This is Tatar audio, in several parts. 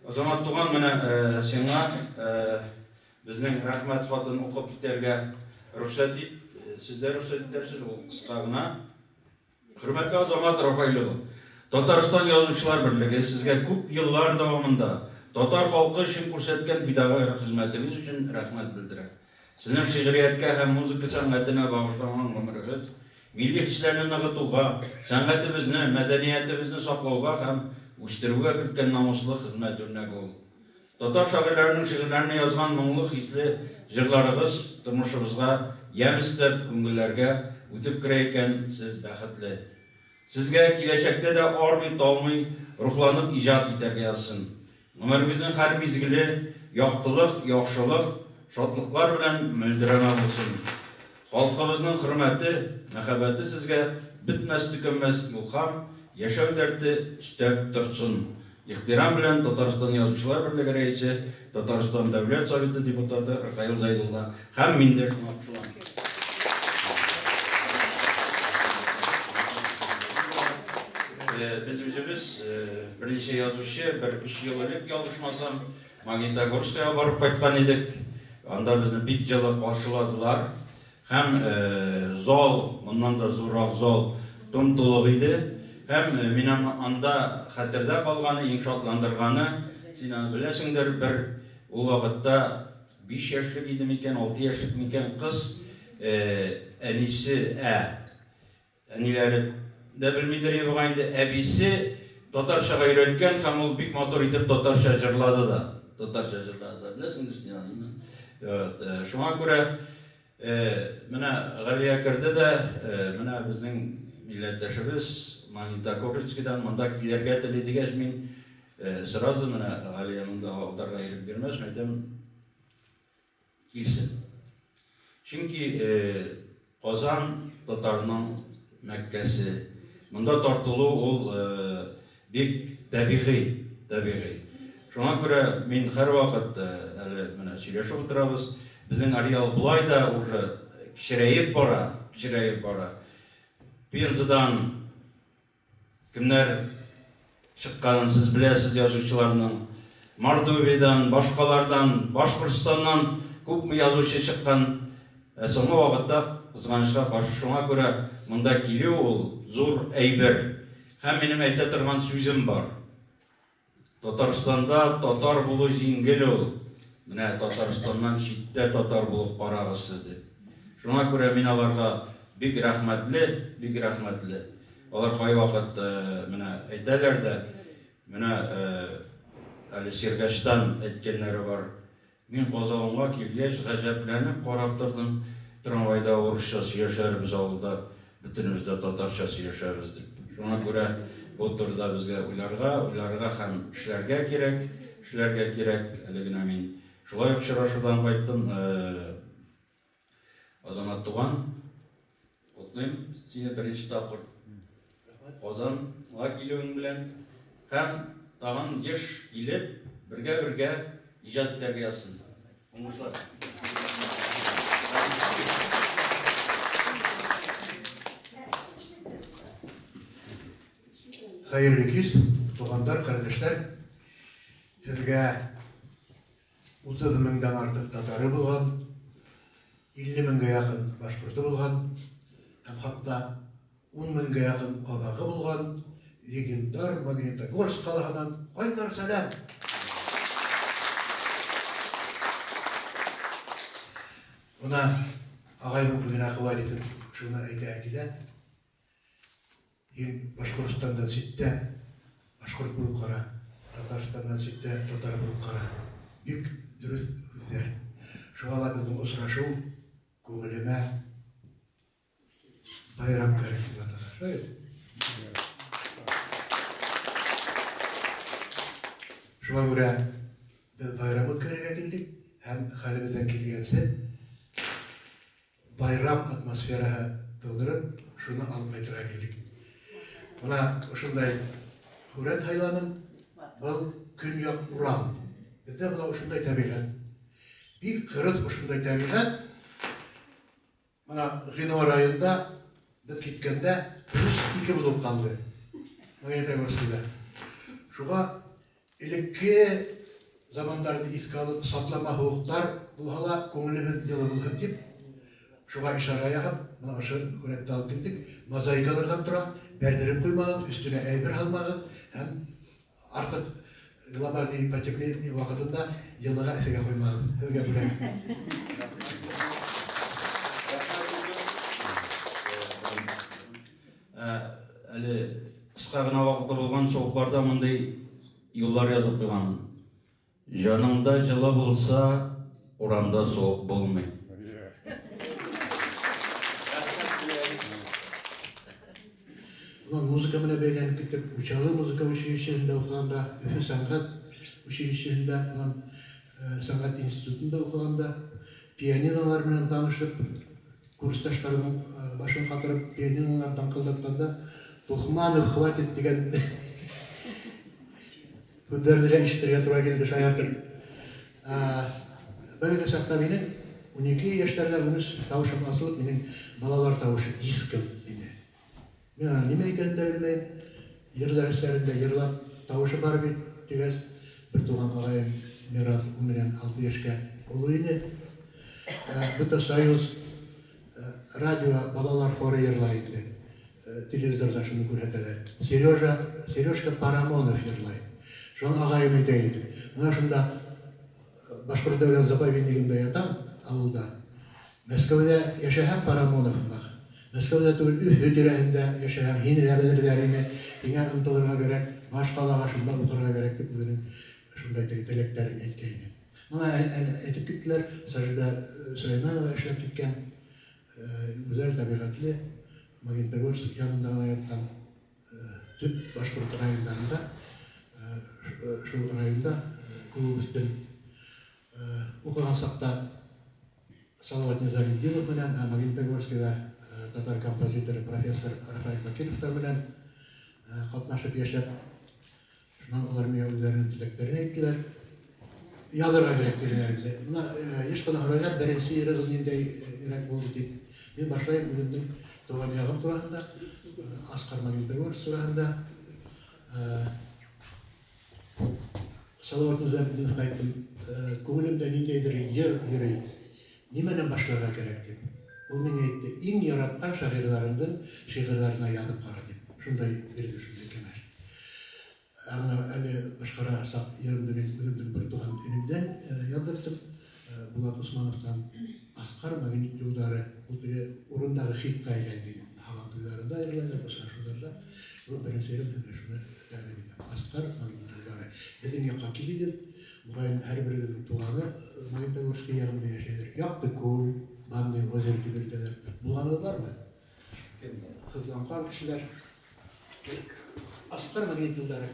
Азамат туган, менә сиңа безнең рәхмәт хатын укып китәргә рөхсәт ит. Сез дә рөхсәт итәрсез, ул кыска гына. Хөрмәтле Азамат Рафаил улы, Татарстан Язучылар берлеге сезгә күп еллар дәвамында татар халкы өчен күрсәткән фидакарь хезмәтегез өчен рәхмәт белдерә. Сезнең шигърияткә һәм музыка сәнгатенә багышланган гомерегез милли хисләрне ныгытуга, сәнгатебезне, мәдәниятебезне саклауга һәм үстерүгә керткән намуслы хезмәт үрнәге ул. Татар шагыйрьләренең шигырьләренә язган моңлы, хисле җырларыгыз тормышыбызга ямь өстәп, күңелләргә үтеп керә икән, сез бәхетле. Сезгә киләчәктә дә армый-талмый, рухланып иҗат итәргә язсын. Гомерегезнең һәр мизгеле яктылык, яхшылык, шатлыклар белән мөлдерәмә булсын. Халкыбызның хөрмәте, мәхәббәте сезгә бетмәс-төкәнмәс илһам, яшәү дәрте өстәп торсын. Ихтирам белән, Татарстан Язучылар берлеге рәисе, Татарстан Дәүләт Советы депутаты Ркаил Зәйдулла һәм мин дә шуңа кушылам. Без үзебез берничә язучы бер өч ел элек, ялгышмасам, Магнитогорскига барып кайткан идек. Анда безне бик җылы каршыладылар. Һәм зал, моннан да зуррак зал, тым-тулык иде. Һәм минем анда хәтердә калганы, иң шатландырганы, син аны беләсеңдер, бер ул вакытта 5 яшьлек иде микән, 6 яшьлек микән кыз, әнисе, ә, Әниләре дә белмидер бугай инде. Әбисе татарчага өйрәткән һәм ул бик матур итеп татарча җырлады да. Татарча җырлады да. Беләсеңдер син аны. Вот. Шуңа күрә менә Галия керде дә, менә безнең милләттәшебез Магнитогорскидан монда килергә тели дигәч, мин сразу менә Галия монда алдарга ирек бирмәс, әйтәм, килсен. Чөнки Казан татарның Мәккәсе. Монда тартылу ул бик табигый, табигый. Шуңа күрә мин һәрвакыт әле менә сөйләшеп утырабыз. Безнең ареал болай да уже кечерәеп бара, кечерәеп бара. Пензадан Кемнәр чыкканын сез беләсез язучыларның. Мордовиядән, башкалардан, Башкортстаннан күпме язучы чыккан. Ә соңгы вакытта, кызганычка каршы, шуңа күрә монда килү ул зур әйбер. Һәм минем әйтә торган сүзем бар. Татарстанда татар булу җиңел ул. Менә Татарстаннан читтә татар булып карагыз сез дип. Шуңа күрә мин аларга бик рәхмәтле, бик рәхмәтле. Алар кайвакыт менә әйтәләр дә, менә әле Сергачтан әйткәннәре бар. Мин Казанга килгәч, гаҗәпләнеп карап тордым, трамвайда урысча сөйләшәбез, авылда бөтенебез дә татарча сөйләшәбез дип. Шуңа күрә бу турыда безгә уйларга, уйларга һәм эшләргә кирәк, эшләргә кирәк. Әле генә мин шулай очрашудан кайттым. Азамат туган, котлыйм сине беренче тапкыр Казанга килүең белән һәм тагын еш килеп, бергә-бергә иҗат итәргә язсын. Уңышлар. Хәерле кич, туганнар, кардәшләр. Сезгә 30 меңдән артык татары булган, 50 меңгә якын башкорты булган һәм хәтта 10 меңгә якын казагы булган легендар Магнитогорск каласыннан кайнар сәлам! Менә агайның күзенә куәт итеп шуны әйтә килә. Һин Башкортстаннан читтә башкорт булып кара, Татарстаннан читтә татар булып кара. Бик дөрес сүзләр. Шуңа да безнең очрашу күңелемә байрам кәрәк дип атала. Шулай бит? Шуңа күрә без байрам үткәрергә килдек һәм хәлебездән килгәнчә Байрам атмосфераһы тудырып, шуны алып кайтырга килдек. Менә ошындай сурәт һайланым. Был Көньяк Урал. Бездә була ошындай табигать. Бик кырыс ошындай табигать. Менә гыйнвар аенда без киткәндә +2 булып калды. Магнитогорскида. Шуга элекке. Замандарны искә алып, сатлама һуыктар булһа ла, күңелебез йылы булһын дип, шуңа ишарә яһап, менә ошо сурәтте алып килдек. Мозаикалардан тора, бәрдереп куймагыз, өстенә әйбер һалмагыз һәм артык глобальный потепление вакытында йылыга эсегә куймагыз. Сезгә бүләк. Әле кыска гына вакыты булган суыкларда мондый юллар язып куйган. Җаныңда җылы булса, урамда суык булмый. Унан музыка менә бәйләнеп киттек. Учалы музыка училищесында укыганда, Өфе сәнгать училищесында, унан сәнгать институтында укыганда, пианинолар белән танышып, курсташларның башын катырып, пианинолар даңкылдатканда, Тухманов хватит дигән һүҙҙәрҙе лә ишетергә тура килде шаяртып. Бәләкәй чакта минең 12 яшьләрдә 13 тавышым асылып, минең балалар тавышы диском ине. Мин аны нимә икәнен дә белмәйем. Йыр дәресләрендә йырлап тавышы бар бит дигәс, бер туган агаем Мирас ул миннән 6 яшькә олы ине. Бөтә Союз радио балалар хоры йырлай инде. Телевизорда шуны күрһәтәләр. Сережа, Сережка Парамонов йырлай. Шуны агаем әйтә инде. Менә шунда Башкорт дәүләт заповеднигында ятам авылда. Мәскәүдә яшәһәм Парамонов бак. Мәскәүдә түгел, Өфө тирәһендә яшәһәм, һине лә белерләр ине. Һиңә ынтылырга кәрәк, башкалага шунда укырга кәрәк дип үзенең шундай теге теләкләрен әйткәйне. Моңа әле әйтеп киттеләр, Сажида Сөләйманова эшләп киткән, гүзәл табигатьле Магнитогорск янында гына яткан төп башкорт районнарында, шул районда туып үстем. Укыган чакта Салават Низаметдинов белән, Магнитогорскида татар композиторы профессор Рафаэль Бакировтар белән катнашып яшәп, шуннан алар миңа үзләренең теләкләрен әйттеләр. Язырга кирәк диделәр инде. Менә еш кына һорайлар, беренче ирегез ниндәйрәк булды дип. Мин башлыйм үземнең туган ягым турасында, Аскар Магнитогорск турасында. Салават Низаметдиновка әйттем, күңелемдә ниндәйдер йыр йөри, нимәдән башларга кирәк дип. Ул миңа әйтте, иң яраткан шагыйрьләреңнең шигырьләренә язып кара дип. Шундай бирде шундай киңәш. Ә менә әле башкара сак йырымны мин үземнең бер туган энемдән яздырттым. Булат Усмановтан Аскар магнит юлдары, ул теге урындагы хитка әйләнде. Һабан туйларында йырлайлар, очрашуларда. Бу беренче йырым безгә шуны тәкъдим итәм. Аскар магнит юлдары. Безнең якка килегез, мөгаен һәрберегезнең туганы Магнитогорский ягында яшәйдер. Якты күл, Банный озеро дип әйтәләр. Булганыгыз бармы? Кызланган кешеләр. Аскар магнит юлдары.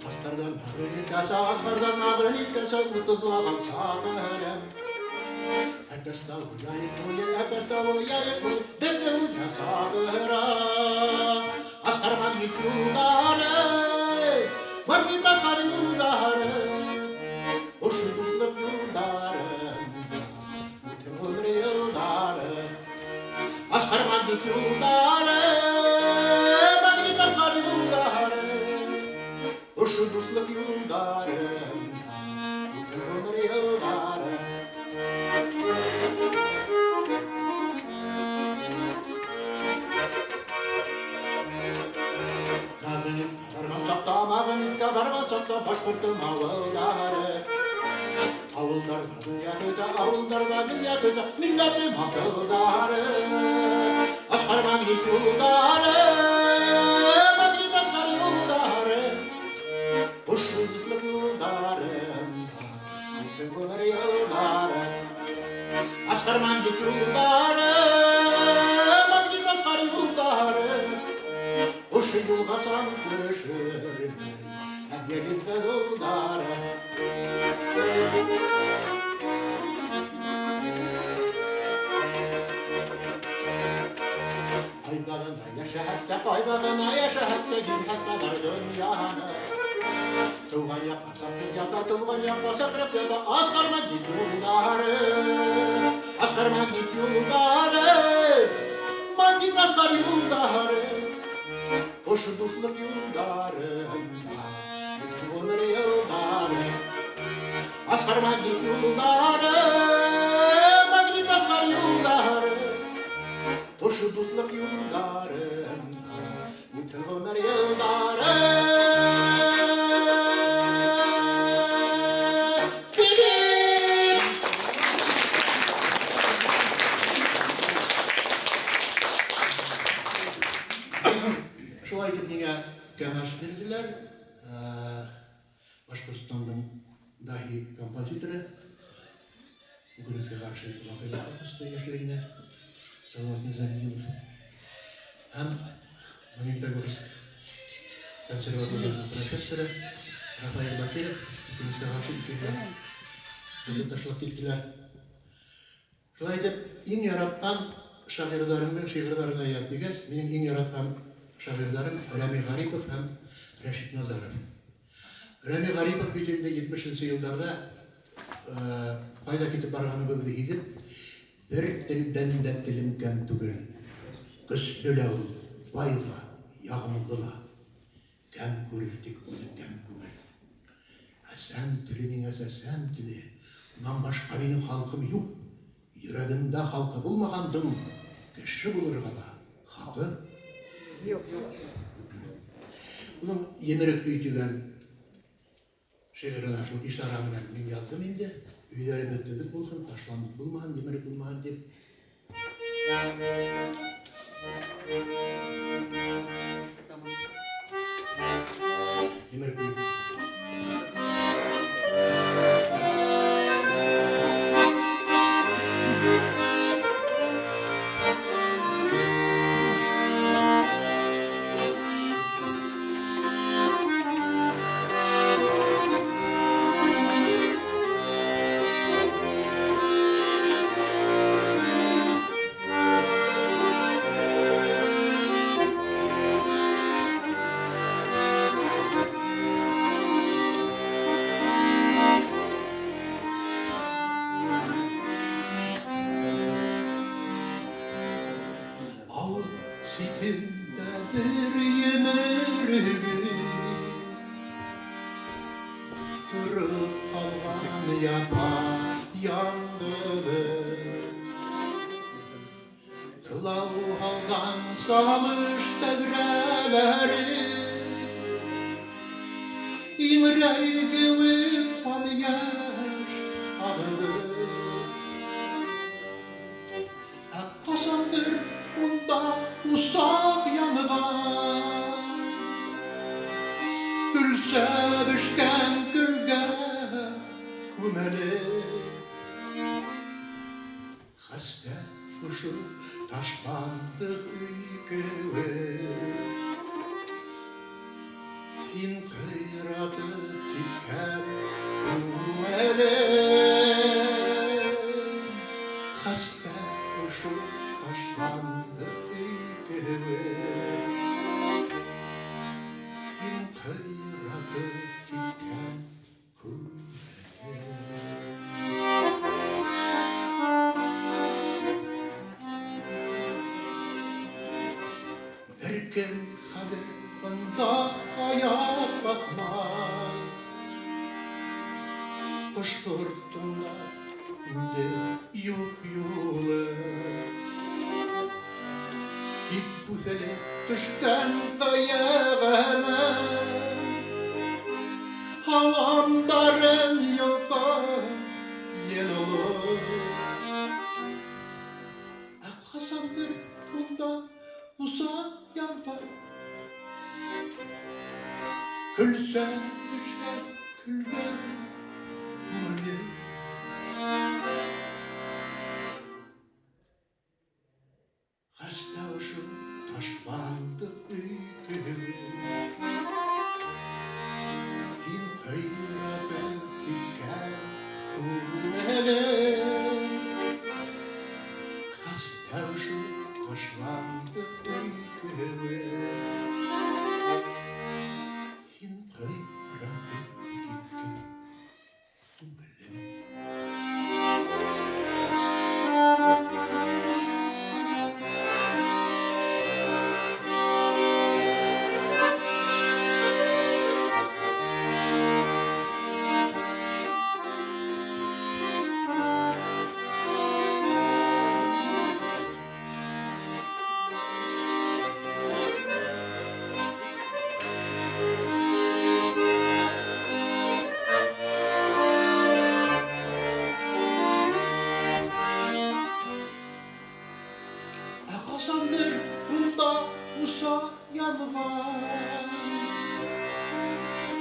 Асқардан магнит Асқардан магнит кәсә утызлаган сагырым. Асқар магнит юлдары, магнит асқар юлдары, Ошо дуслык юлдары, бүтән гомер еллары. Асқар магнит юлдары, магнит асқар юлдары, Ошо дуслык юлдары, бүтән гомер еллары. Магнитка барган чакта, магнитка барган чакта башкортым авыллары. Авылдарда дөнья көтә, авылдарда дөнья көтә, милләтем асылдары. Асқар магнит юлдары, магнит асқар юлдары. Ошо дуслык юлдары, бүтән гомер еллары. Асқар магнит юлдары, магнит асқар юлдары. Ошо юлга сан төшермәй, һәм yerinde юлдары. Кайда гына яшәһәк тә, кайда гына яшәһәк тә, гизһәк тә бар дөньяны. Туган якка сакрып ята, туган якка сакрып ята, Аскар магнит юллары, Аскар магнит юллары, магнит Аскар юллары, Ошо дуслык юлларында, гомер еллары. Аскар магнит юллары, магнит Аскар юллары, Ошо дуслык юлларында, бүтән гомер еллары. Шулай итеп миңа кәңәш бирделәр. Башкортстанның даһи композиторы, үкенечкә каршы вакыйгалар кысты яшьлегенә, Салават Низаметдинов һәм Магнитогорск консерваториясенең профессоры Рафаэль Бакиров үкенечкә каршы икегә безне ташлап киттеләр. Шулай итеп, иң яраткан шагыйрьләремнең шигырьләренә яз дигәч, минем иң яраткан шагыйрьләрем Рәми Гарипов һәм Рәшит Назаров. Рәми Гарипов бит инде 70 елларда кайда китеп барганыбызны сизеп, бер телдән дә телем кәм түгел. Көчле лә ул, бай да, ягымлы да. Кәм күрер тик үзе кәм күңел. Әсән теле миңа әсән теле. Уннан башка минем халкым юк. Йөрәгендә халкы булмагандың кеше булырга да хакы юк. Уның Емерек өй дигән шигыренә шул ишара белән мин яздым инде. Өйләребез төзек булсын, ташландык булмасын, емерек булмасын дип. Емерек өй. Ал ситендә бер емерек торып калган япа яңгызы. Тылау алган сагыш тәҙрәләре иңрәй кеүек кан яшь агызы. Ә ҡасандыр унда усаҡ янған, көлсә бешкән көлгә күмелеп. Хәстә ошо ташландыҡ өй кеүек, һин ҡыйратып киткән күңелем. Хәстә ошо ташландыҡ өй кеүек, һин ҡыйратып киткән күңелем. Бер кем хәҙер бында аяҡ баҫмай, Ҡош-ҡорттоң да инде юҡ юлы. Тик бүҫелеп төшкән ҡаяғына һаламдарын йолҡа ел оло. Ә ҡасандыр унда усаҡ янған, көлсә төшкән көлгә күңеле. Хәстә ошо ташландыҡ өй кеүек, һин ҡыйратып киткән күңелем. Хәстә ошо ташландыҡ өй кеүек, һин ҡыйратып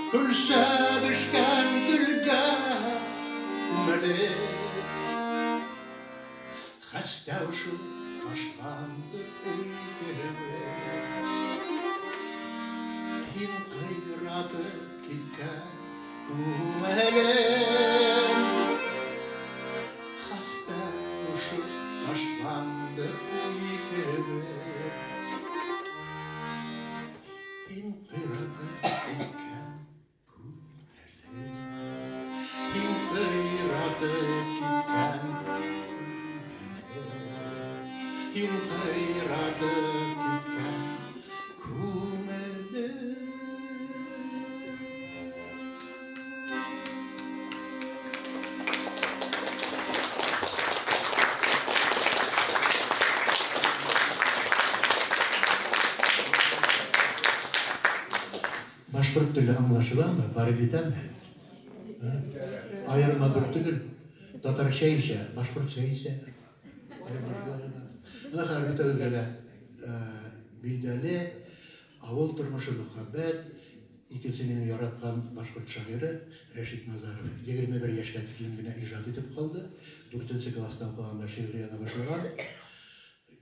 Көлсә төшкән көлгә күңелем. Хәстә ошып ташландык өй кебек. Һин кыйратып киткән күңелем. Хәстә ошып ташландык өй кебек. Һин кыйратып киткән күңелем. Һин кыйратып киткән күңелем. Һин кыйратып киткән күңелем. Башкорт теле аңлашыламы? Барып җитәме? Аерма зур түгел. Татарча исә, башкортча исә. Аерма шулай гына. Менә хәзер бөтәгезгә дә билгеле авыл тормышы, мөхәббәт. Икенче минем яраткан башкорт шагыйре Рәшит Назаров 21 яшькә тиклем генә иҗат итеп калды. 4 класста укыганда шигырь яза башлаган.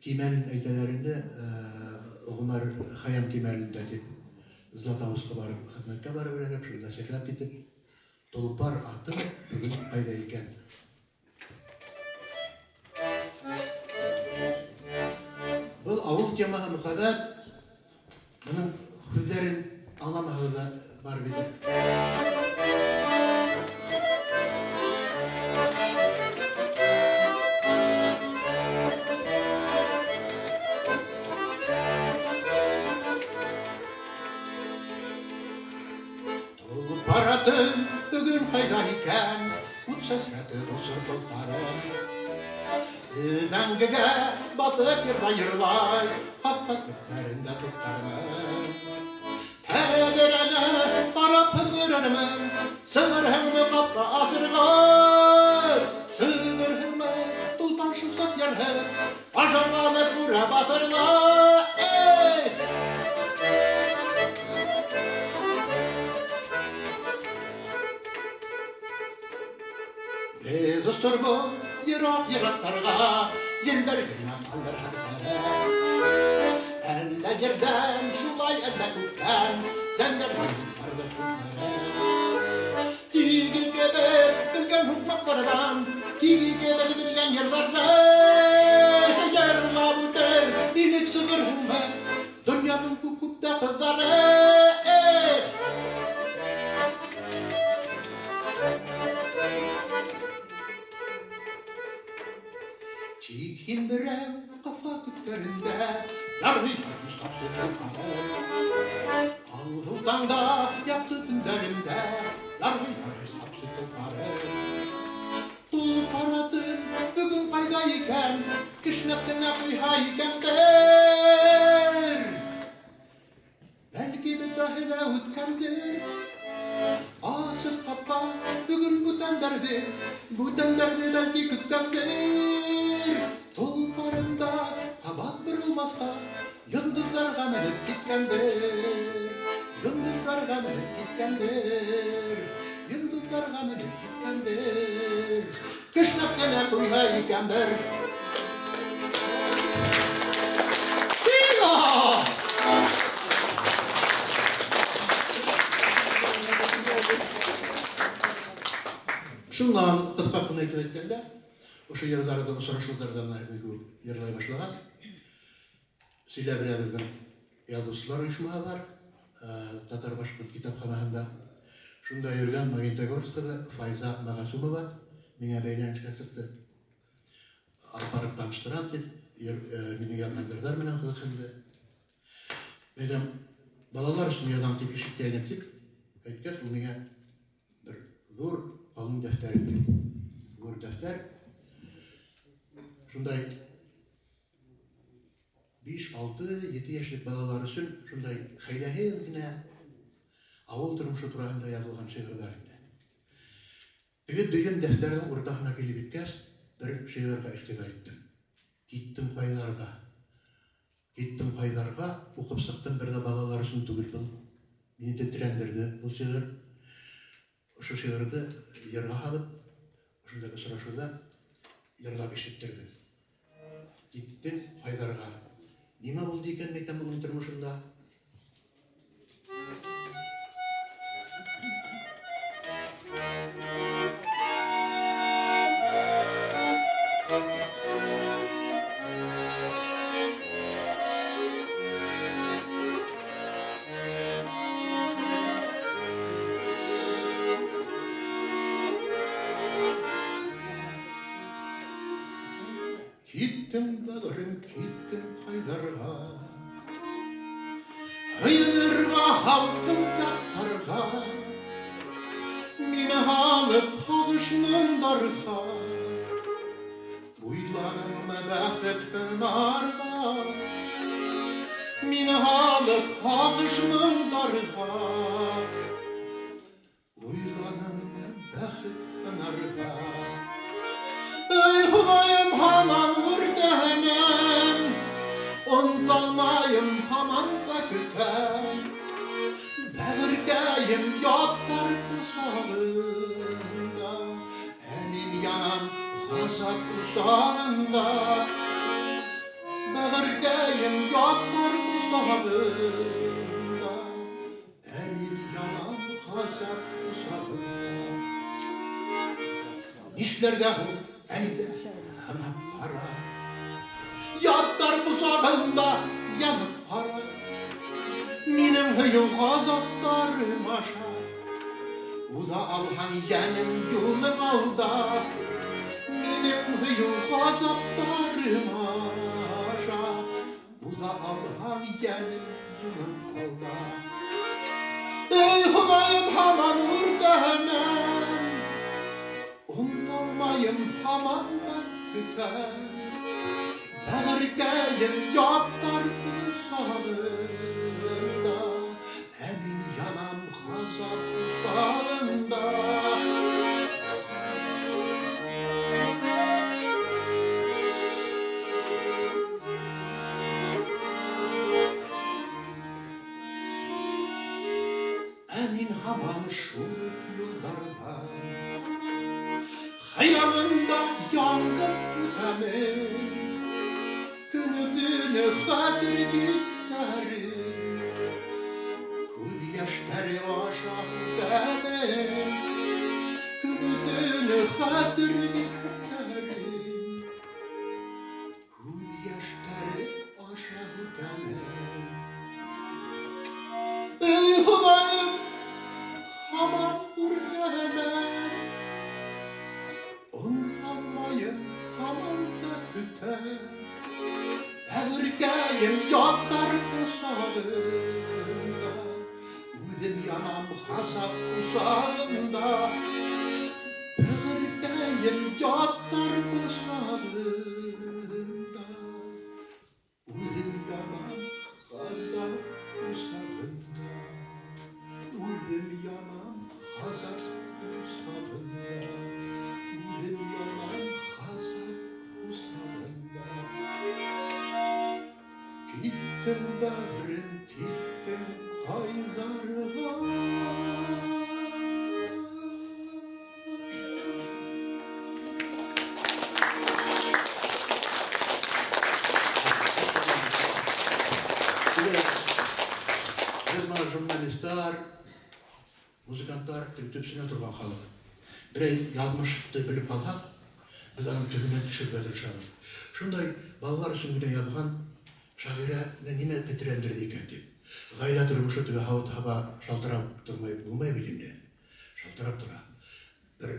Кимәлен әйтәләр инде, Гомәр Хәям кимәлендә дип Златоустка барып, хезмәткә барып эләгеп, шунда сәкрәп китеп, Толпар атым бүген кайда икән? Был авыл темаһы мөхәббәт. Моның һүҙҙәрен аңламаһағыҙ ҙа барып етер. Толпар атым бөгөн ҡайҙа икән? Ут сәсрәтеп осор толпарым. Мәңгегә батып йырла йырлай, ҡапҡа төптәрендә туҡтармын. Тәҙрәне ҡарап һыҙғырырмын, сығырһыңмы ҡапҡа асырға? Сығырһыңмы толпар шулсаҡ йырһыҙ, ажарғамы күрә баҫырға? Эй! Беҙ осорбоҙ йыраҡ-йыраҡтарға, елдәр генә ҡалыр хәҙер. Әллә ерҙән шулай, әллә күктән, зәңгәр болоттарҙы күтәрә. Тик икебеҙ белгән һуҡмаҡтарҙан, тик икебеҙ белгән йырҙарҙы йырлап үтер, инеп сығырһыңмы донъяның күп-күп тә ҡыҙҙары? Эх! Тик һин берәү ҡапҡа төптәрендә ярһый-ярһый сапсы толпарым. Алһыу таңда, яҡты төндәрендә ярһый-ярһый сапсы толпарым. Толпар атым бөгөн ҡайҙа икән? Кешнәп кенә ҡуйһа икән бер. Бәлки бөтәһе лә үткәндер. Асыҡ ҡапҡа бөгөн бүтәндәрҙе, бүтәндәрҙе бәлки көткәндер. Толпарында ҡабат боролмаҫҡа йондоҙҙарға менеп киткәндер. Йондоҙҙарға менеп киткәндер. Йондоҙҙарға менеп киткәндер. Кешнәп кенә ҡуйһа икән бер. Тига! Шуннан ҡыҫҡа ҡына итеп әйткәндә, ошо йырҙарҙы осрашыуҙарҙа бына һеҙҙең кеүек йырлай башлағас, сөйләп белә беҙҙең яҙыусылар ойошмаһы бар, татар башҡорт китапханаһында. Шунда йөрөгән Магнитогорск ҡыҙы Файза Мәғәсүмова миңә бәйләнешкә сыҡты. Алып барып таныштырам тип, минең яҙған йырҙар менән ҡыҙыҡһынды. Әйтәм, балалар өсөн яҙам тип ишеткәйнем тип әйткәс, ул миңә бер ҙур ҡалын дәфтәр бирҙе. Ҙур дәфтәр. Шундай 5, 6, 7 йәшлек балалар өсөн шундай хәйләһеҙ генә ауыл тормошо тураһында яҙылған шиғырҙар инде. Теге дөйөм дәфтәрҙең уртаһына килеп еткәс, бер шиғырға иғтибар иттем. Киттем ҡайҙарға. Киттем ҡайҙарға, уҡып сыҡтым, бер ҙә балалар өсөн түгел был. Мине тетрәндерде был шигырь. Ошо шигырьҙе йырға һалып, ошондай осрашыуҙа йырлап ишеттерҙем. Киттем Хайҙарға. Нимә булды икән мәйтәм уның тормошонда? Киттем бәгърем, киттем Хайҙарға. Һыйынырға һалҡын яҡтарға. Мине һалып һағыш моңдарға. Уйланыңмы бәхет һынарға? Мине һалып һағыш моңдарға. Уйланыңмы бәхет һынарға? Эй, Хоҙайым, һаман үртәнәм, онталмайым, һаман да көтәм. Бәғеркәйем яттар ҡосағында, ә мин янам ғазап усағында. Бәғеркәйем яттар ҡосағында, ә мин янам ғазап усағында. Нишләргә һуң? Әйҙә, һынап ҡара. Яттар ҡосағында янып ҡара. Минең һөйөү ғазаптарым аша. Уҙа алһаң йәнем юлың алда. Минең һөйөү ғазаптарым аша. Уҙа алһаң йәнем юлың алда. Эй, Хоҙайым, һаман үртәнәм. Онталмайым, һаман да көтәм. Бәғеркәйем яттар ҡосағында, ә мин янам ғазап усағында. Ә мин һаман шул уҡ юлдарҙа. Хыялымда яңғыҙ үтәмен. Көнө-төнө хәтер биттәре, күҙ йәштәре аша үтәмен. Көнө-төнө хәтер биттәре, күҙ йәштәре аша үтәмен. Эй, Хоҙайым, һаман үртәнәм. Онталмайым, һаман да көтәм. Бәғеркәйем яттар ҡосағында, үҙем янам ғазап усағында. Бәғеркәйем яттар ҡосағында, үҙем янам ғазап усағында. Үҙем янам ғазап усағында. Үҙем янам ғазап усағында. Киттем бәғрем, киттем Хайҙарға. Беҙ бына журналистар, музыканттар төпсөнә торған халыҡ. Берәй яҙмышты белеп ҡалһаҡ, беҙ уның төбөнә төшөргә тырышабыҙ. Шундай балалар өсөн генә яҙған шағирәне нимә тетрәндерҙе икән тип. Ғаилә тормошо теге һауыт-һаба шалтырап тормай булмай бит инде. Шалтырап тора. Бер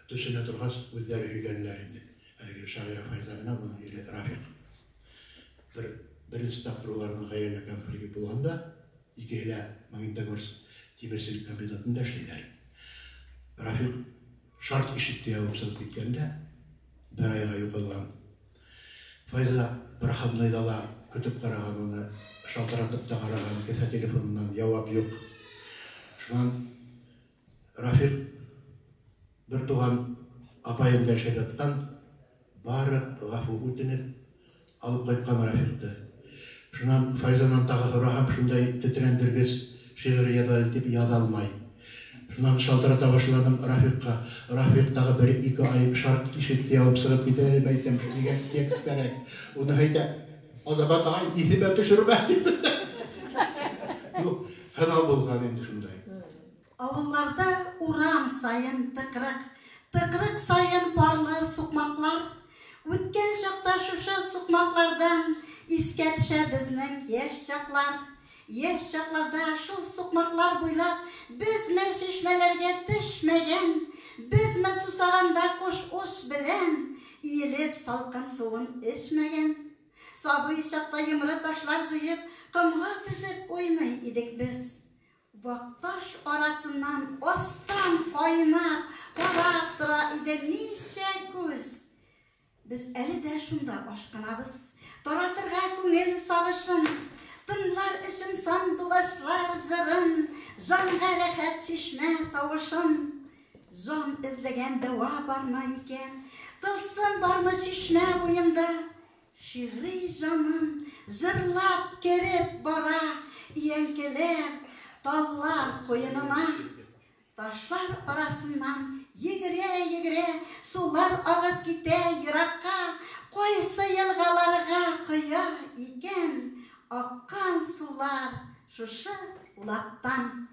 төшөнә торғас, үҙҙәре һөйләнеләр инде. Әлеге шағирә Файза менән уның ире Рафиҡ. Бер беренсе тапҡыр уларҙың ғаилә конфликты булғанда, икеһе лә Магнитогорск тимерселек комбинатында эшләйҙәр. Рафиҡ шарт ишекте ябып сығып киткәндә бер айға юғалған. Файза проходнойҙа ла көтөп ҡараған уны, шалтыратып та ҡараған, кеҫә телефонынан яуап юҡ. Шунан Рафиҡ бер туған апайым да эшләп ятҡан, барып ғәфү үтенеп алып ҡайтҡан Рафиҡты. Шунан Файзанан тағы һораһам, шундай тетрәндергес шигырь яза әле дип яза алмай. Шуннан шалтырата башладым Рафикка. Рафик тагы бер-ике ай шарт ишетте алып чыгып китә әле, әйтәм, шундый текст кәрәк. Уны әйтә, Азамат агай, исемә төшермә дип. Ну, һынау булган инде шундай. Авылларда урам саен тыкрык, тыкрык саен парлы сукмаклар. Үткән чакта шушы сукмаклардан искә төшә безнең яшь чаклар. Яшь чакларда шул сукмаклар буйлап безме чишмәләргә төшмәгән, безме сусаганда куш уч белән иелеп салкын суын эчмәгән. Сабый чакта йомры ташлар җыеп, комга тезеп уйный идек без. Вак таш арасыннан астан кайнап, карап тора иде ничә күз. Без әле дә шунда ашкынабыз. Таратырга күңел сагышын, тыңлар өчен сандугачлар җырын, җанга рәхәт чишмә тавышын. Җан эзләгән дәва бармы икән? Тылсым бармы чишмә буенда? Шигъри җаным җырлап кереп бара өянкеләр, таллар куенына. Ташлар арасыннан йөгерә-йөгерә сулар агып китә еракка, кайсы елгаларга коя икән аккан сулар шушы улактан.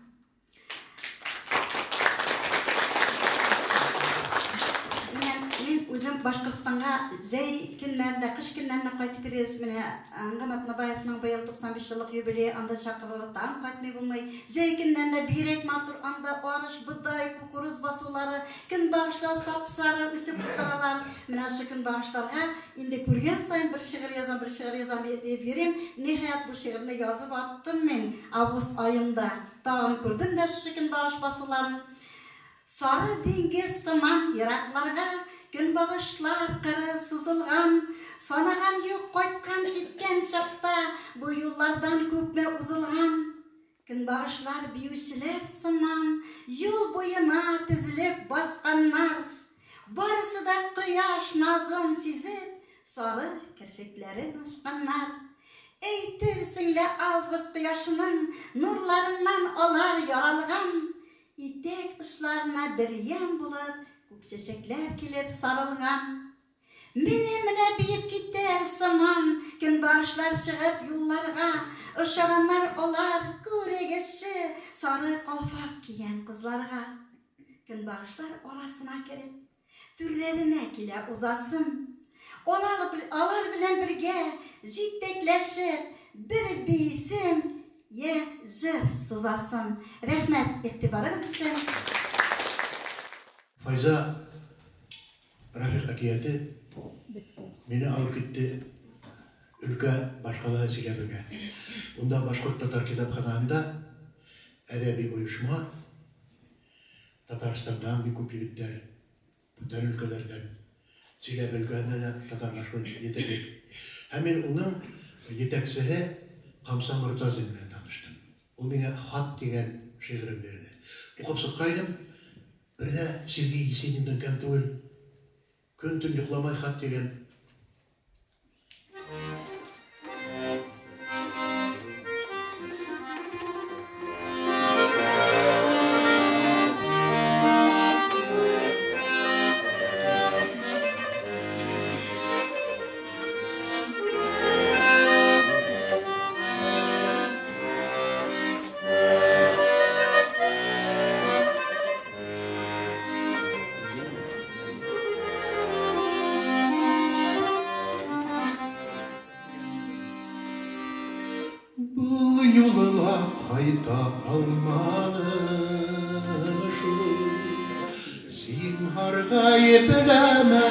Менә мин үзем Башкортстанга җәй көннәрендә, кыш көннәрендә кайтып йөрибез. Менә Әнгам Атнабаевның быел 95 еллык юбилее, анда чакырулар тагын кайтмый булмый. Җәй көннәрендә бигрәк матур, анда арыш, бодай, кукуруз басулары, көнбагышлар сап-сары үсеп утыралар. Менә шушы көнбагышларга инде күргән саен бер шигырь язам, бер шигырь язам диеп йөрим. Ниһаять, бу шигырьне язып аттым мин август аенда. Тагын күрдем дә шушы көнбагыш басуларын. Сары диңгез сыман еракларга көнбагышлар кыры сузылган. Санаган юк кайткан-киткән чакта бу юллардан күпме узылган. Көнбагышлар биючеләр сыман юл буена тезелеп басканнар. Барысы да кояш назын сизеп, сары керфекләрен ачканнар. Әйтерсең лә август кояшының нурларыннан алар яралган. Итәк очларына бер ямь булып күкчәчәкләр килеп сарылган. Менә-менә биеп китәр сыман көнбагышлар чыгып юлларга, ошаганнар алар, күрегезче, сары калфак кигән кызларга. Көнбагышлар арасына кереп, түрләренә килә узасым. Алар, алар белән бергә җитәкләшеп, бер биисем, я җыр сузасым. Рәхмәт игътибарыгыз өчен. Файза Рафик әкияте мине алып китте өлкә башкаласы Чиләбегә. Унда башкорт-татар китапханаһында әдәби оешма, Татарстандан бик күп егетләр, бүтән өлкәләрдән, Чиләбе өлкәһендә дә татар-башкорт җитәрлек. Һәм мин уның җитәкчеһе Камса Мортазин белән таныштым. Ул миңа Хат дигән шигырен бирде. Укып чыккайным, бер дә Сергей Есениннан кәм түгел. Көн-төн йокламай хат дигән. Был юлы ла кайта алмадым шул. Зинһар гаепләмә,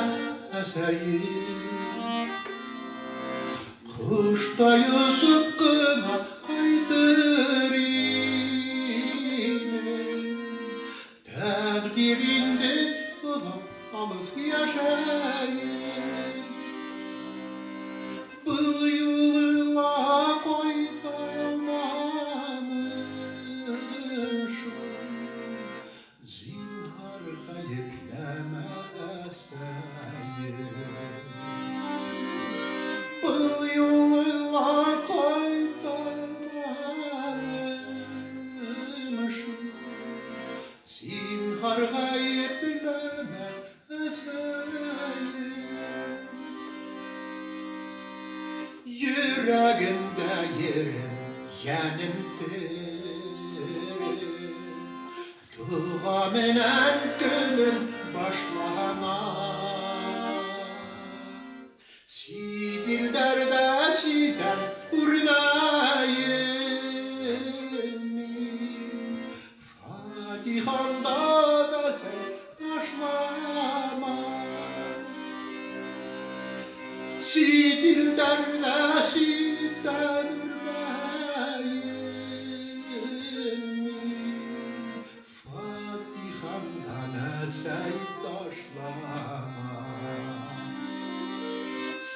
әсәем. Коштай очып кына кайтыр идем. Тәкъдир инде озак алыс яшәем. Был юлы ла кайта алмадым шул. Зинһар гаепләмә, әсәем. Был юлы ла кайта алмадым Зинһар гаепләмә, әсәем. Йөрәгемдә ерем, йәнем тере. Дога менән көнем башлана. Чит илләрдә читән үрмәем мин. Фатихамда бәсәй ташлама. Чит илләрдә читән үрмәем мин. Фатихамдан әсәй ташлама.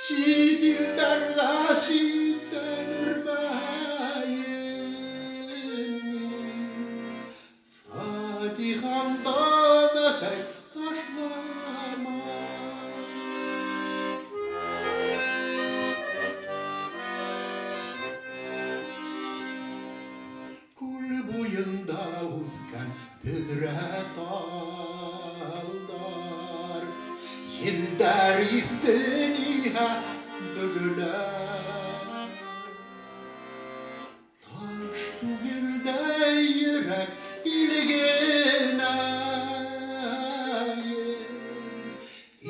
Чит илләрдә читән үрмәем мин. Фатихамдан әсәй ташлама. Күл буенда үскән бөдрә талдар, Елләр истениһә бөгелә. Таш түгел дә йөрәк илгенә,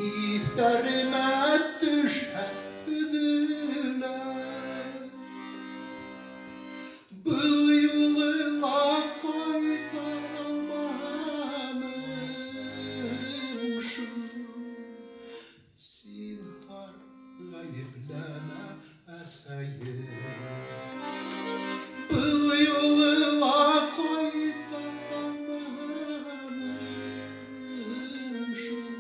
Иҫтәремә төшһә өҙөлә. Был юлы ла ҡайта алманым шул. Зинһар гаепләмә, әсәем. Был юлы ла ҡайта алманым шул.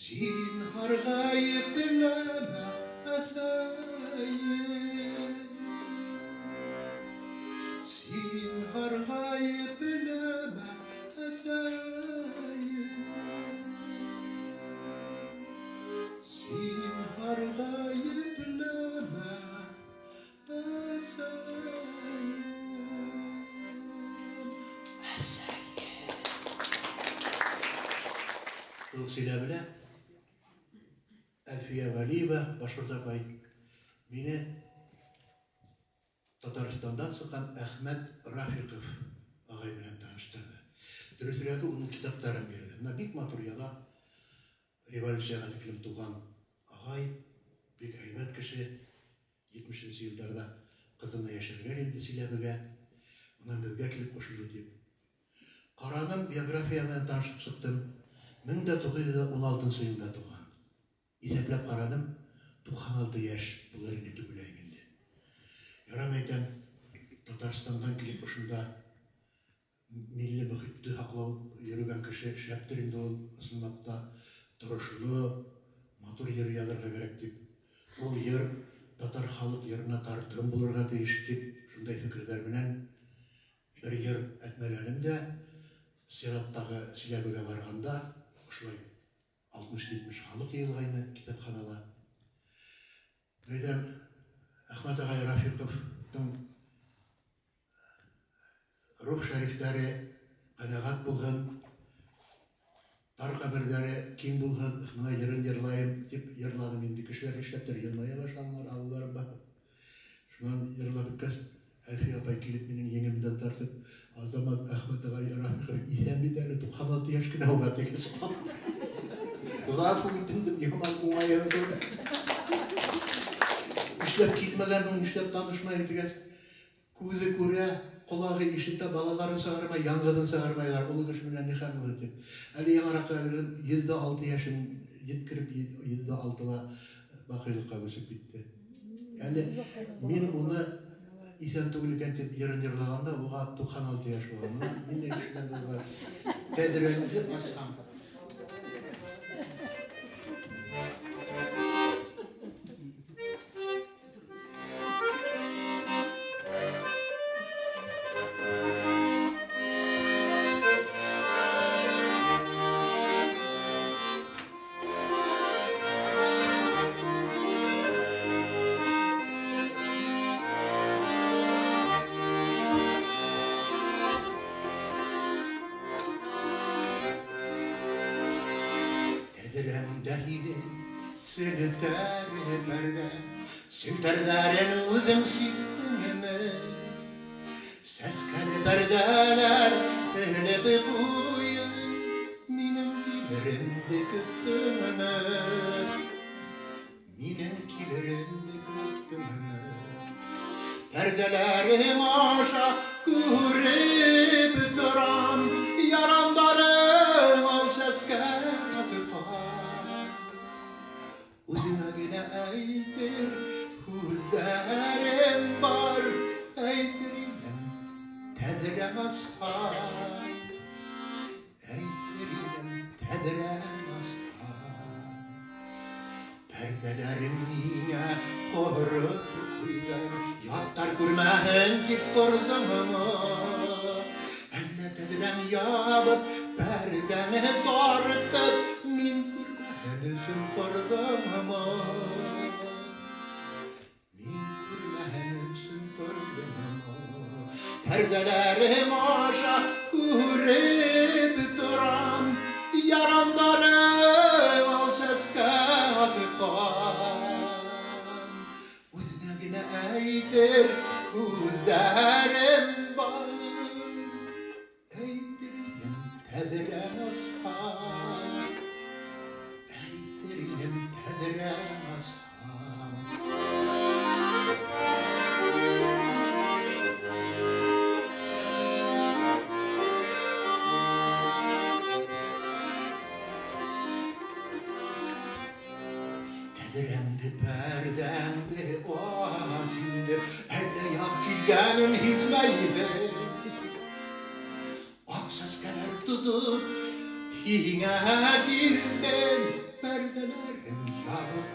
Зинһар гаепләмә, әсәем. Зинһар гаепләмә, әсәем. Зинһар гаепләмә, әсәем. Әсәем. Шул сөйләп белә. Әлфия Вәлиева, башкорт апай, мине Татарстандан чыккан Әхмәт Рафиков агай белән таныштырды. Дөресрәге, уның китапларын бирде. Менә бик матур яза. Революциягә тиклем туган агай, бик әйбәт кеше. 70 елларда кызына яшәргә килде Силәбегә. Унан безгә килеп кушылды дип. Карадым, биография белән танышып чыктым. 1916 елда туган. Исәпләп карадым, 96 яшь булыр инде дип уйлыйм инде. Ярам әйтәм, Татарстандан килеп ошында милли мөхитте һаклау йөргән кеше шәптер инде ул, ысынлап та торышлы, матур йыр язырга кирәк дип. Ул йыр татар халык йырына тартым булырга тиеш дип, шундай фикерләр белән бер йыр әтмәләдем дә, Сираттагы Силәбегә барганда, шулай 60-70 халык йыелгайны китапханада. Мәйдан Әхмәт агай Рафиковның рух шәрифләре канәгать булһын, тар каберләре киң булһын, менә йырын йырлайым дип йырладым инде. Кешеләр нишләптер елмая башладылар, алларын багып. Шуннан йырлап беткәч, Әлфия апай килеп минем еңемдән тартып, Азамат Әхмәт агай Рафиков исән бит әле, 96 яшь кенә уга теге салды. Гафу итендем, яман уңайһызлык. Нишләп килмәгән ул, нишләп танышмай дигәч, күзе күрә, колагы ишетә, балаларын чыгармай, яңгызын чыгармайлар, олы кеше белән ни хәл булыр дип. Әле яңарак кына кердем, 106 яшен җиткереп, 106-ла бакыйлыкка күчеп китте. Әле мин уны исән түгел икән дип йырын йырлаганда, уга 96 яшь булган. Менә нинди кешеләр бар. Тәдрәңде ачкан. Иренемдә һинең селтәре пәрдә, селтәрҙәрен үҙең сиктеңме? Сәскәле пәрҙәләр элеп ҡуйып, минең килеремде көттөңмө? Минең килеремде көттөңмө? Пәрҙәләрем аша күреп торам, ярамдарым ал сәскә атҡан. Үҙеңә генә әйтер һүҙҙәрем бар, әйтер инем тәҙрәң асһаң, әйтер инем тәҙрәң асһаң. Пәрҙәләрең ниңә ҡороп ҡуйҙың, яттар күрмәһен тип ҡорҙоңмо? Әллә тәҙрәң ябып, пәрҙәне тартып, мин күрмәһен өсөн ҡорҙоңмо? Мин күрмәһен өсөн ҡорҙоңмо? Пәрҙәләрем аша күреп торам, ярамдарым ал сәскә атҡан. Үҙеңә генә әйтер һүҙҙәрем бар, әйтер инем тәҙрәң асһаң, әйтер инем тәҙрәң асһаң. Тәҙрәңде, пәрҙәңде ас инде, әллә яҙ килгәнен һиҙмәйһең. Аҡ сәскәләр тотоп, һиңә килдем, пәрҙәләрең ябыҡ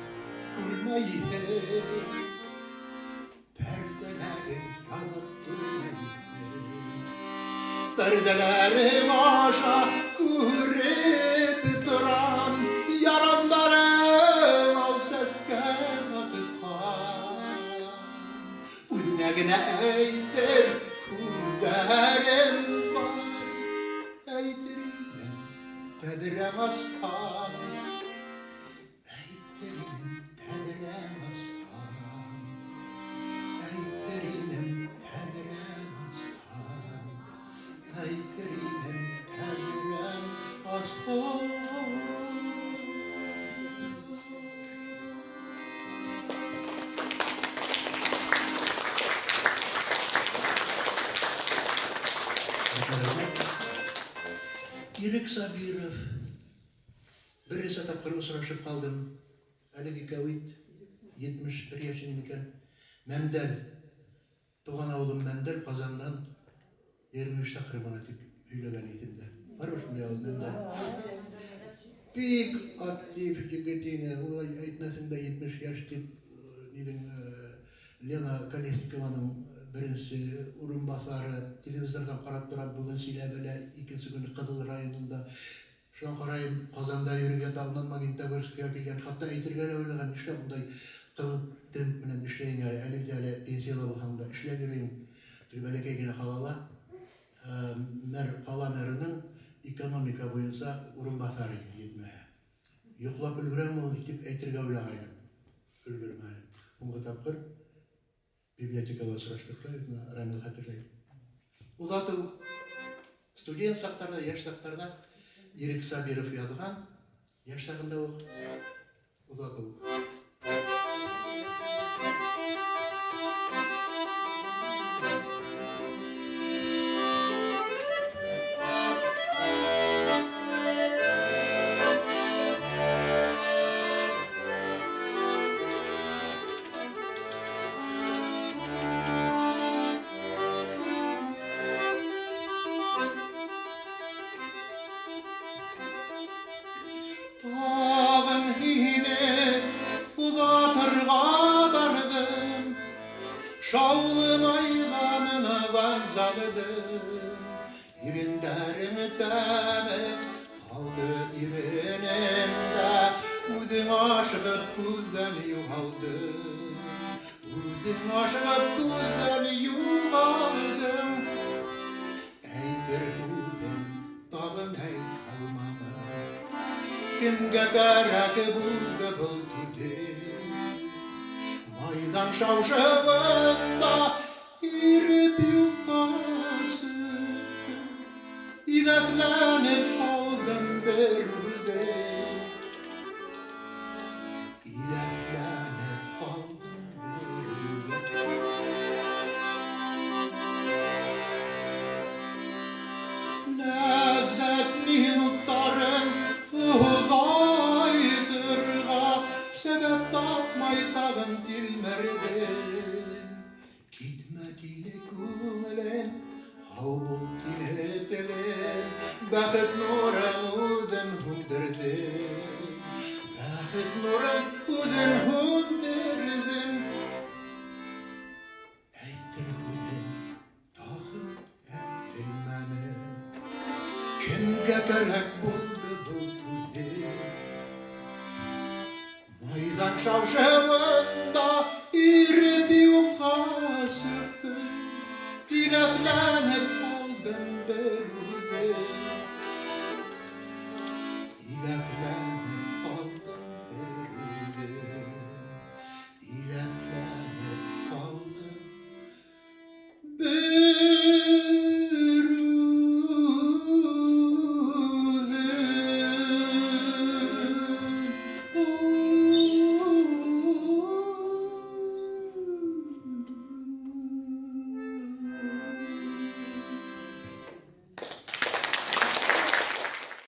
күрмәйһең. Пәрҙәләрең ябыҡ күрмәйһең. Пәрҙәләрем аша күреп торам, ярамдарым ал сәскә атҡан. Үҙеңә генә әйтер һүҙҙәрем бар, әйтер инем тәҙрәң асһаң, әйтер инем тәҙрәң асһаң, әйтер инем тәҙрәң асһаң, әйтер инем тәҙрәң асһаң. Ирек Сабиров. Бер нисә тапҡыр осрашып ҡалдым. Әлеге икәү 71 йәшендә микән? Мәмдәл. Туған ауылым Мәмдәл, Ҡазандан 23 чаҡрым ғына тип һөйләгән иҫемдә. Бармы шундай ауыл Мәмдәл? Бик актив егет ине. Улай әйтмәҫең дә 70 йәш тип, ниҙең Лена Колесникованың беренсе урынбаҫары, телевизорҙан ҡарап торам, бөгөн Силәбелә, икенсе көнө Ҡыҙыл районында. Шунан ҡарайым, Ҡазанда йөрөп ята, унан Магнитогорскиға килгән. Хатта әйтергә лә уйлаған, нишләп ундай ҡыҙыл темп менән эшләйем әле, әле бит әле пенсияла булһаң да эшләп йөрөйөм. Теге бәләкәй генә ҡалала, ҡала мэрының экономика буйынса урынбаҫары ине етмәһә. Йоҡлап өлгөрәме ул тип әйтергә уйлағайным. Өлгөрмәнем. Һуңғы тапҡыр библиотекала осраштыҡ та, Рамил хәтерләй. Оҙатыу студент саҡтарҙа, йәш саҡтарҙа Ирек Сабиров яҙған, йәш сағында уҡ оҙатыу. Тағын һине оҙатырға барҙым, шаулы майҙанына вокзалдым. Ирендәрем тәме ҡалды иренемдә, үҙең ашығып күҙҙән юғалдың. Үҙең ашығып күҙҙән юғалдың. Әйтер һүҙем тағын әйтә алманым. Кемгә кәрәк булды был түзем? Майдан шаушавында иреп юкка чыкты. Иләсләнеп калдым бер үзем. Иләсләнеп калдым бер үзем. Ләззәт минутларын озайтырга сәбәп тапмай тагын тилмердем. Китмә тине күңелем, һау бул тине телем, бәхет нурын үзем һүндердем. Бәхет нурын үзем һүндердем. Әйтер һүҙем тағын әйтелмәне. Кемгә кәрәк булды был түҙем? Майҙан шаушауында иреп юҡҡа сыҡты. Кинәтләнеп ҡалдым бер